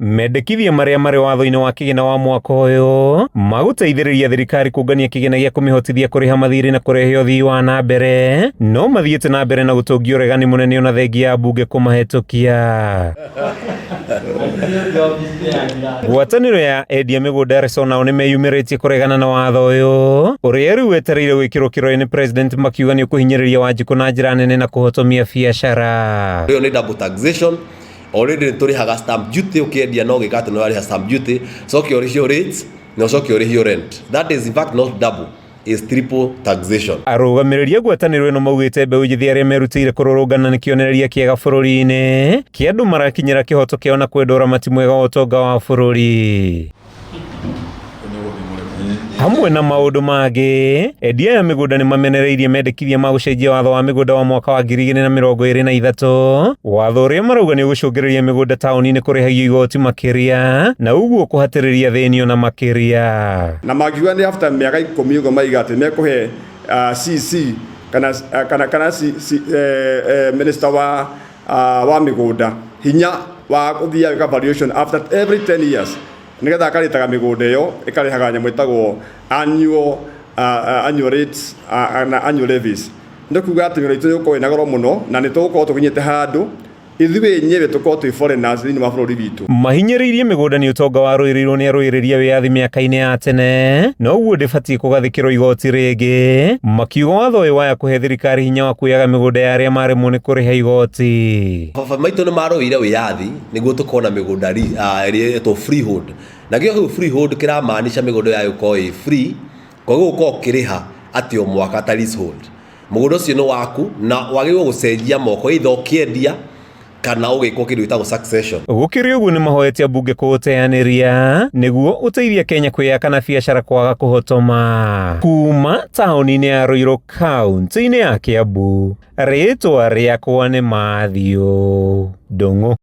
Mendekithia marĩa marĩ watho-inĩ wa kĩgĩna wa mwaka ũyũ magũteithĩrĩria thirikari kũngania kĩgĩna gĩa kũmĩhotithia kũrĩha mathirĩ na kũrehe ũthii wa na mbere no mathiĩte na mbere na gũtũngia ũregani mũnene ona thengia ya mbunge kũmahĩtũkia. Ngwatanĩro ya endia mĩgũnda Resona nao nĩmeyumĩrĩtie kũregana na watho ũyũ ũrĩa rĩu wetereire gwĩkĩrwo kĩrore nĩ president makiuga nĩ ũkũhinyĩrĩria Wanjikũ na njĩra nene na kũhotomia biacara. Ĩyo nĩ double taxation. Already nĩ tũrĩhaga stamp duty ũkĩendia no gĩka atĩ nĩ ũrarĩha stamp duty, coke ũrĩhio rates na ũcoke ũrĩhio rent. That is in fact not double, is triple taxation. Arũgamĩrĩri a ngwatanĩro ĩno maugĩte mbeũ njĩthĩ arĩa merutĩire kũrũrũngana nĩ kĩonereria kĩega bũrũri-inĩ kĩa andũ marakinyĩra kĩhoto kĩao na kwenda ũramati mwega wa ũtonga wa bũrũri. Hamwe na maũndũ mangĩ, endia aya mĩgũnda nĩ mamenereirie mendekithia ma gũcenjia watho wa mĩgũnda wa mwaka wa 2023, watho ũrĩa marauga nĩ ũgũcũngĩrĩria mĩgũnda taũni-inĩ kũrĩhagio igoti makĩria na ũguo kũhatĩrĩria thĩni ona makĩria. Na mangiuga nĩ after mĩaka ikũmi ũguo maiga atĩ mekũhe CC kana kana kana C, C, minister wa wa mĩgũnda hinya wa gũthiaga gwĩka valuation after every 10 years nĩgetha akarĩtaga mĩgũnda ĩyo ĩkarĩhaga nyamũ ĩtagwo annual annual rates na annual levies. Nĩ kuga atĩ mĩgũnda itũ ĩgũkorwo ĩna goro mũno na nĩ tũgũkorwo tũkinyĩte handũ ithuĩ enyewe tũkorwo twĩ foreigners thĩinĩ wa bũrũri witũ. Mahinyĩrĩirie mĩgũnda nĩ ũtonga warũĩrĩirwo nĩ arũĩrĩri a wĩyathi mĩaka-inĩ ya tene na ũguo ndĩbatiĩ kũgathĩkĩrwo igoti rĩngĩ, makiuga watho ũyũ waya kũhe thirikari hinya wa kuoyaga mĩgũnda ya arĩa maremwo nĩ kũrĩha igoti. Baba maitũ nĩ marũĩire wĩyathi nĩguo tũkorwo na mĩgũnda ĩrĩa ĩtwo freehold. Na kĩo kĩu freehold kĩramaanisha mĩgũnda ĩyo gũkorwo ĩ free, koguo gũkorwo ũkĩrĩha atĩ o mwaka ta leasehold. Mũgũnda ũcio nĩ waku na wagĩrĩirwo gũcenjia moko either ũkĩendia kana ũgĩkwo kĩndũ gĩtagwo succession. Gũkĩrĩ ũguo nĩ mahoete ambunge kũũteanĩria nĩguo ũteithie Kenya kwĩyaka na biacara kwaga kũhotoma. Kuma taũni-inĩ ya Ruiru kaunti-inĩ ya Kiambu, rĩtwa rĩakwa nĩ Matthew Ndung'u.